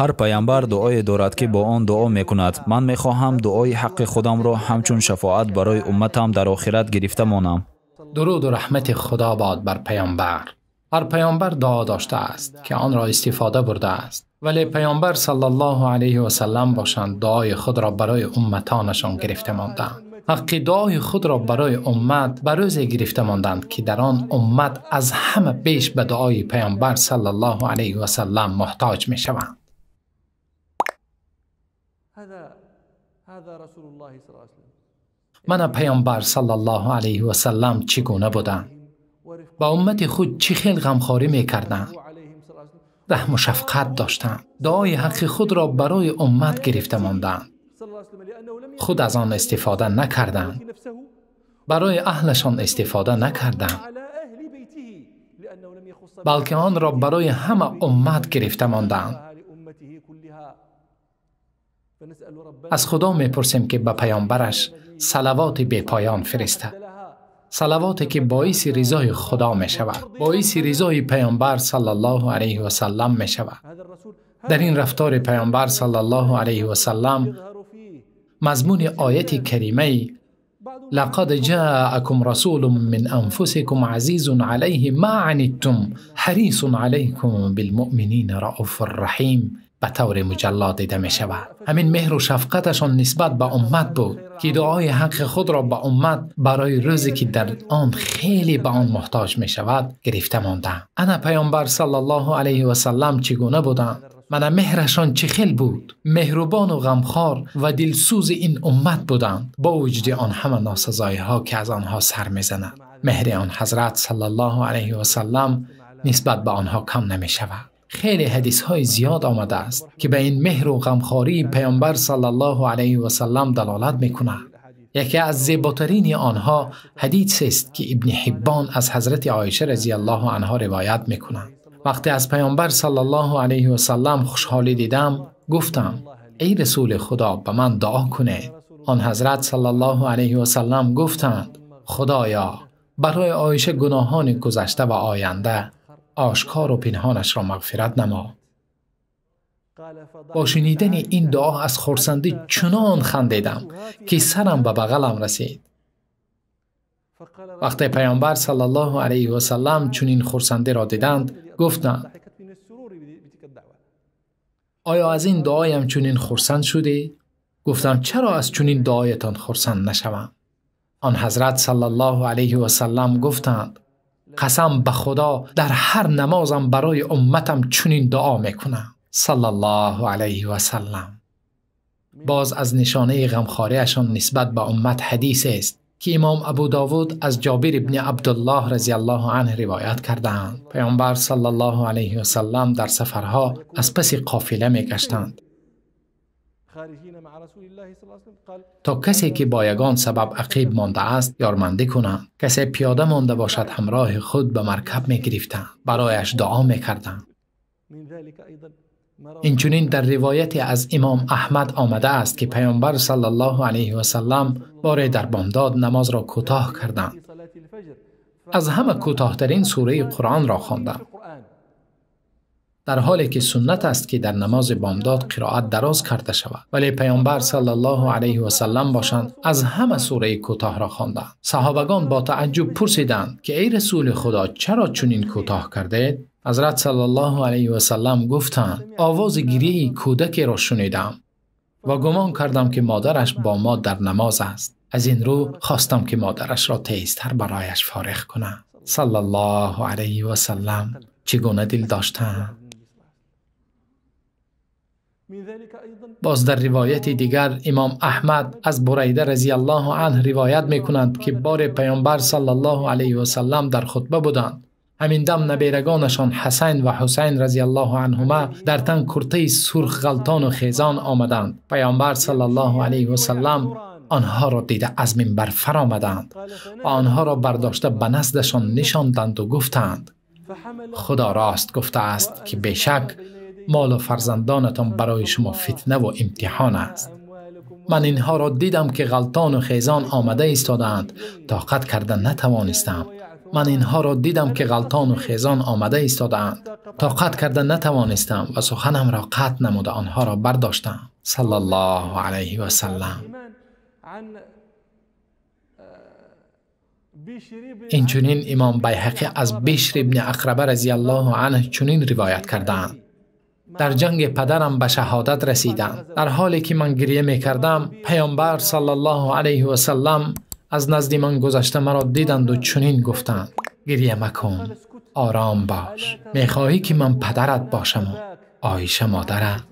Ҳар паямбар дуое дорад, ки бо он дуо мекунад. Ман мехоҳам дуои ҳаққи худамро ҳамчун шафоат барои умматам дар охират гирифта монам. Дуруду раҳмати Худо бод бар паямбар. Ҳар паямбар дуо доштааст, ки онро истифода бурдааст. Вале паямбар саллаллоҳу алайҳи васаллам бошанд, дуои худро барои умматонашон гирифта монданд. Ҳаққи дуои худро барои уммат ба рӯзе гирифта монданд, ки дар он уммат аз ҳама беш ба дуои паямбар саллаллоҳу алайҳи васаллам муҳтоҷ мешаванд. Мана паямбар саллаллоҳу алайҳи васаллам чӣ гуна буданд? Ба уммати худ чӣ хел ғамхорӣ мекарданд? Раҳму шафқат доштанд. Дуои ҳаққи худро барои уммат гирифта монданд. Худ аз он истифода накарданд. Барои аҳлашон истифода накарданд, балки онро барои ҳама уммат гирифта монданд. Аз Худо мепурсем, ки ба паёмбараш салавоти бепоён фиристад. Салавоте ки боиси ризои Худо мешавад, боиси ризои паёмбар саллаллоҳу алайҳи васаллам мешавад. Дар ин рафтори паёмбар саллаллоҳу алайҳи васаллам мазмуни ояти каримаи лақад ҷаакум расулун мин анфусикум азизун алайҳи ма аниттум ҳарисун алайкум билмуъминина рауфур раҳим ба таври муҷалло дида мешавад. Ҳамин меҳру шафқаташон нисбат ба уммат буд, ки дуои ҳаққи худро ба уммат барои рӯзе ки дар он хеле ба он муҳтоҷ мешавад гирифта монданд. Ана паёмбар саллаллоҳу алайҳи васаллам чӣ гуна буданд? Мана меҳрашон чӣ хел буд? Меҳрубону ғамхор ва дилсӯзи ин уммат буданд, бо вуҷуди он ҳама носазоиҳо ки аз онҳо сар мезанад. Меҳри он ҳазрат саллаллоҳу алайҳи васаллам нисбат ба онҳо кам намешавад. Хеле ҳадисҳои зиёд омадааст, ки ба ин меҳру ғамхории паёмбар саллаллоҳу алайҳи васаллам далолат мекунад. Яке аз зеботарини онҳо ҳадисест, ки Ибни Ҳиббон аз ҳазрати Оиша разияллоҳу анҳо ривоят мекунад. Вақте аз паёмбар саллаллоҳу алайҳи васаллам хушҳолӣ дидам, гуфтам: эй расули Худо, ба ман дуо кунед. Он ҳазрат саллаллоҳу алайҳи васаллам гуфтанд: Худоё, барои Оиша гуноҳони гузашта ва оянда ошкору пинҳонашро мағфират намо. Бо шунидани ин дуо аз хурсандӣ чунон хандидам, ки сарам ба бағалам расид. Вақте паёмбар саллаллоҳу алайҳи васаллам чунин хурсандиро диданд, гуфтанд: оё аз ин дуоям чунин хурсанд шудӣ? Гуфтам: чаро аз чунин дуоятон хурсанд нашавам? Он ҳазрат саллаллоҳу алайҳи васаллам гуфтанд: қасам ба Худо, дар ҳар намозам барои умматам чунин дуо мекунам. Саллаллоҳу алайҳи васаллам. Боз аз нишонаи ғамхориашон нисбат ба уммат ҳадисест, ки имом Абу Довуд аз Ҷобир ибни Абдуллоҳ разияллоҳу анҳ ривоят кардаанд. Паёмбар саллаллоҳу алайҳи васаллам дар сафарҳо аз паси қофила мегаштанд, то касе ки бо ягон сабаб ақиб мондааст ёрмандӣ кунанд. Касе пиёда монда бошад, ҳамроҳи худ ба маркаб мегирифтанд, барояш дуо мекарданд. Инчунин дар ривояте аз имом Аҳмад омадааст, ки паёмбар саллаллоҳу алайҳи васаллам боре дар бомдод намозро кӯтоҳ карданд. Аз ҳама кӯтоҳтарин сураи Қуръонро хонданд, дар ҳоле ки суннат аст, ки дар намози бомдод қироат дароз карда шавад. Вале паёмбар саллаллоҳу алайҳи васаллам бошанд, аз ҳама сураи кӯтоҳро хонданд. Саҳобагон бо тааҷҷуб пурсиданд, ки эй расули Худо, чаро чунин кӯтоҳ кардед? Ҳазрат саллаллоҳу алайҳи васаллам гуфтанд: овози гирияи кӯдакеро шунидам ва гумон кардам, ки модараш бо мо дар намоз аст. Аз ин рӯ хостам, ки модарашро тезтар барояш фориғ кунам. Саллаллоҳу алайҳи васаллам чӣ гуна дил доштанд? Боз дар ривояти дигар имом Аҳмад аз Бурайда разияллоҳу анҳ ривоят мекунанд, ки боре паёмбар саллаллоҳу алайҳи васаллам дар хутба буданд. Ҳамин дам наберагонашон Ҳасан ва Ҳусайн разияллоҳу анҳума дар тан куртаи сурх ғалтону хезон омаданд. Паёмбар саллаллоҳу алайҳи васаллам онҳоро дида аз минбар фаромаданд ва онҳоро бардошта ба наздашон нишонданду гуфтанд: Худо рост гуфтааст, ки бешак молу фарзандонатон барои шумо фитнаву имтиҳон аст. Ман инҳоро дидам, ки ғалтону хезон омада истодаанд, тоқат карда натавонистам. Ман инҳоро дидам, ки ғалтону хезон омада истодаанд. Тоқат карда натавонистам ва суханамро қатъ намуда онҳоро бардоштам. Саллаллоҳу алайҳи васаллам. Инчунин имом Байҳақӣ аз Бишр ибни Ақраба разияллоҳу анҳу чунин ривоят кардаанд: дар ҷанги падарам ба шаҳодат расидам. Дар ҳоле ки ман гиря мекардам, паёмбар саллаллоҳу алайҳи васаллам аз назди ман гузашта маро диданду чунин гуфтанд: гиря макун, ором бош. Мехоҳӣ ки ман падарат бошаму Оиша модарат?